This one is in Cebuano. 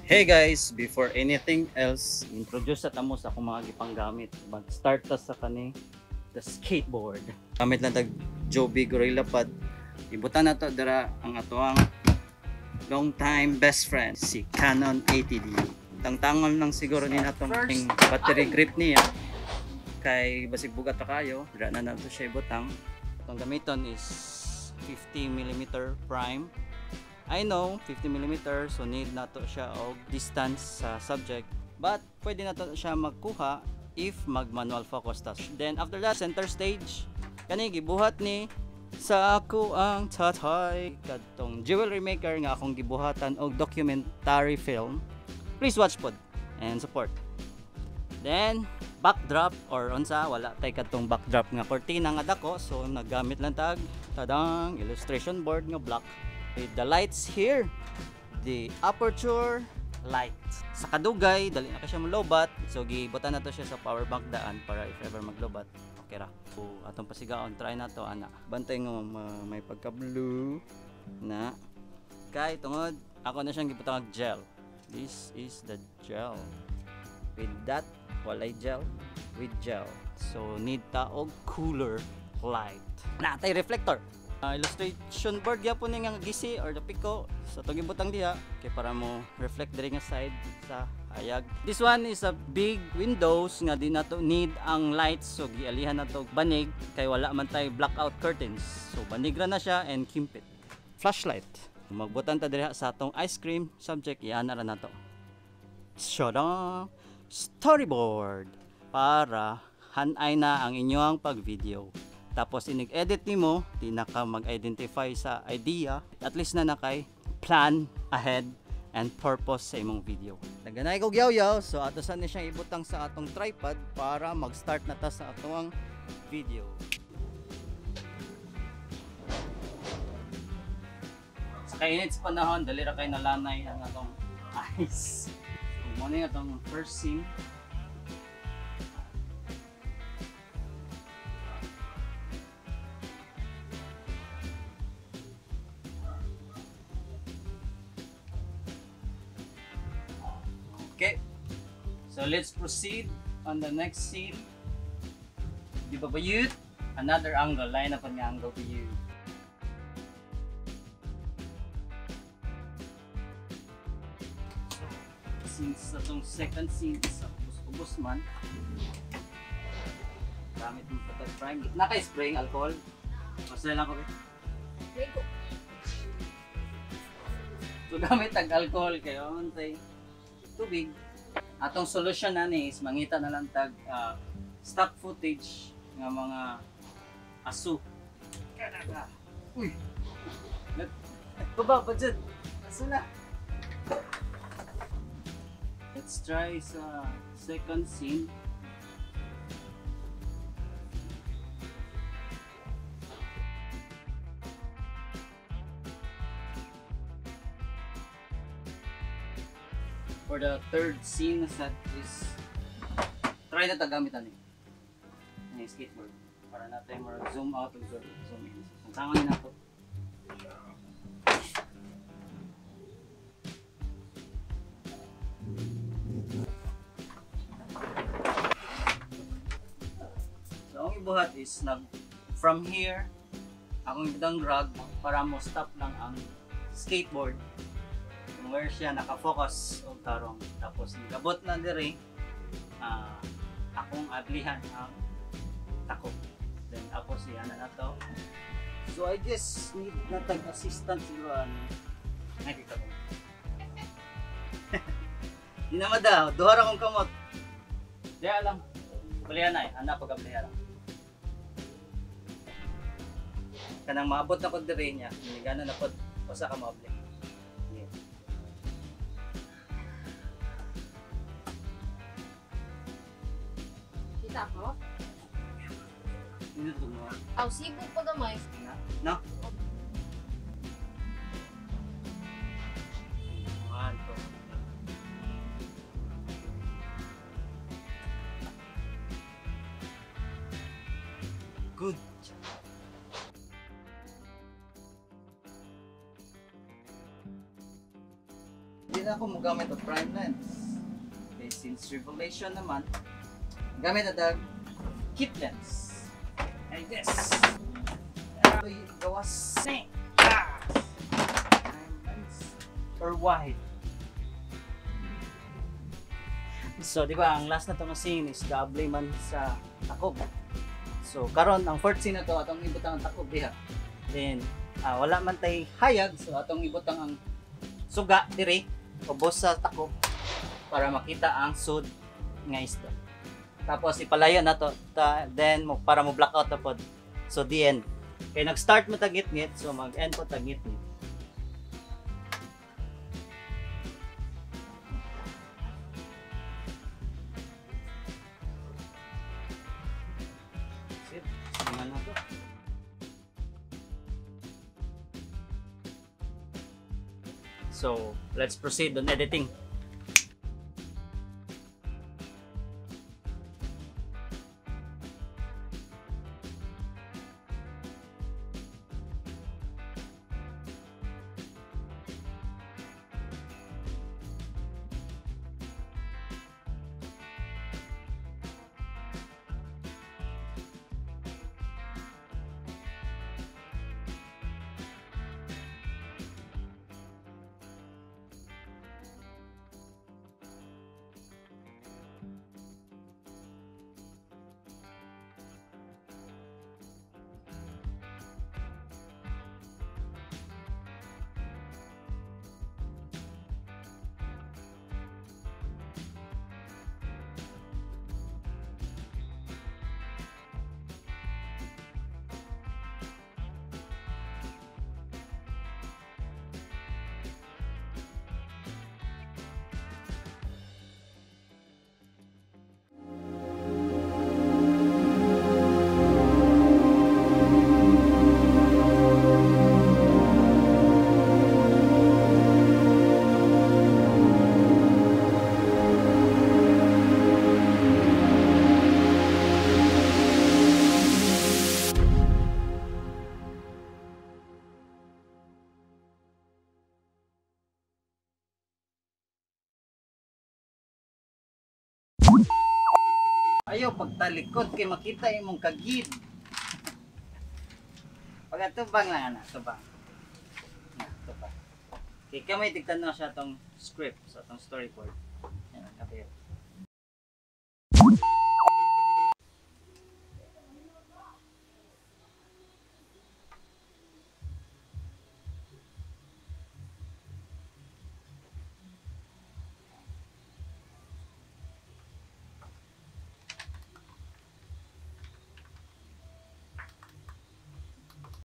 Hey guys, before anything else, introduce sa tamo sa akong mga gipanggamit. Mag-start ta sa kani, the skateboard. Gamit lang tag Joby Gorilla Pod. Ibutan na to dira ang atoang long time best friend, si Canon 80D. Tangtangon lang siguro ni natong battery grip niya. Kay basig bugat ta kayo, dira na nato siya ibutang. Atong gamiton is 50 mm prime. I know, 50 mm, so need nato siya og distance sa subject. But pwede nato siya magkuha if mag manual focus ta. Then after that, center stage. Kani gibuhat ni sa ako ang tatay, kadtong jewelry maker nga akong gibuhatan og documentary film. Please watch pod and support. Then backdrop or unsa, wala tay kadtong backdrop nga kortina nga dako, so naggamit lang tag tadang illustration board nga black. With the lights here, the aperture light. Sa kadugay, dali na ka siya malobat, so gibutan na to siya sa power bank daan para if ever maglobat, okay ra. So atong pasigaon, try na to ana. Bantay nga may pagka blue na kay tungod ako na siyang gibutang og gel. This is the gel. With that, walay gel, with gel. So need ta og cooler light. Natay reflector. Illustration board gyapon ni nga gisi or the piko sa atong gibutang diha kay para mo reflect diri nga side sa hayag. This one is a big windows nga di nato need ang lights, so gialihan nato og banig kay wala man tay blackout curtains. So banig ra na siya and kimpit. Flashlight. Magbutan ta diri sa atong ice cream subject, iana ra nato. Shada! Storyboard para hanay na ang inyong pag-video. Tapos inig-edit nimo, di na ka mag-identify sa idea, at least na nakay plan ahead and purpose sa imong video. Naganay ko yaw-yaw, so ato sa ni siyang ibutang sa atong tripod para mag-start na ta sa atong video. Sa kainit sa panahon, dali ra kay nalanay ang atong ice. So, mo ni atong first scene. Okay, so let's proceed on the next scene. Di ba ba yun? Another angle, line up ang angle to you. So, since atong second scene is ubos-ubos man, gamit mo pa prime. Naka-spray alcohol. Basta lang ko. Lego. So gamit ang alcohol kayo, antay tubig. Atong solution na ni is mangita na lang tag stock footage nga mga aso. Uy. Baba budget. Aso na. Let's try sa second scene. For the third scene set is try na tagamitan ni yung skateboard para natin more zoom out o zoom in. So tangan na to. So ang ibuhat is nag from here akong ibutang rug para mo stop lang ang skateboard where siya nakafocus og tarong. Tapos nigabot na diri, akong ablihan ang tako. Then ako siya na nato. So I guess need na tag assistant siguro ano. Nakita ko. Di na madaw, duha ra kong kamot. Diya lang. Bulihan na eh, anak pag ablihan lang. Kanang maabot na kod diri niya, nigana na pod usa ka moabli. Kita ko? Minuto mo. Aw, sibo pa gamay. No? One, two. Good. Di na ako mogamit og prime lens. Okay, since revelation naman, gamit na dag kit lens. Like this. Gawas. Prime lens or wide. So, di ba, ang last na to scene is doble man sa takob. So, karon ang fourth scene na to, atong ibutang ang takob diha. Then, wala man tay hayag, so atong ibutang ang suga diri ubos sa takob para makita ang sud nga isda. Tapos ipalayo na to, then mo para mo blackout na pod. So the end. Kay nag-start mo tag ngit-ngit, so mag-end po tag ngit-ngit. So, let's proceed on editing. Ayaw pagtalikod kay makita imong kagid. Pagatubang lang ana, tubang. Na, tubang. Kay kamay tigtan-aw siya tong script sa tong storyboard.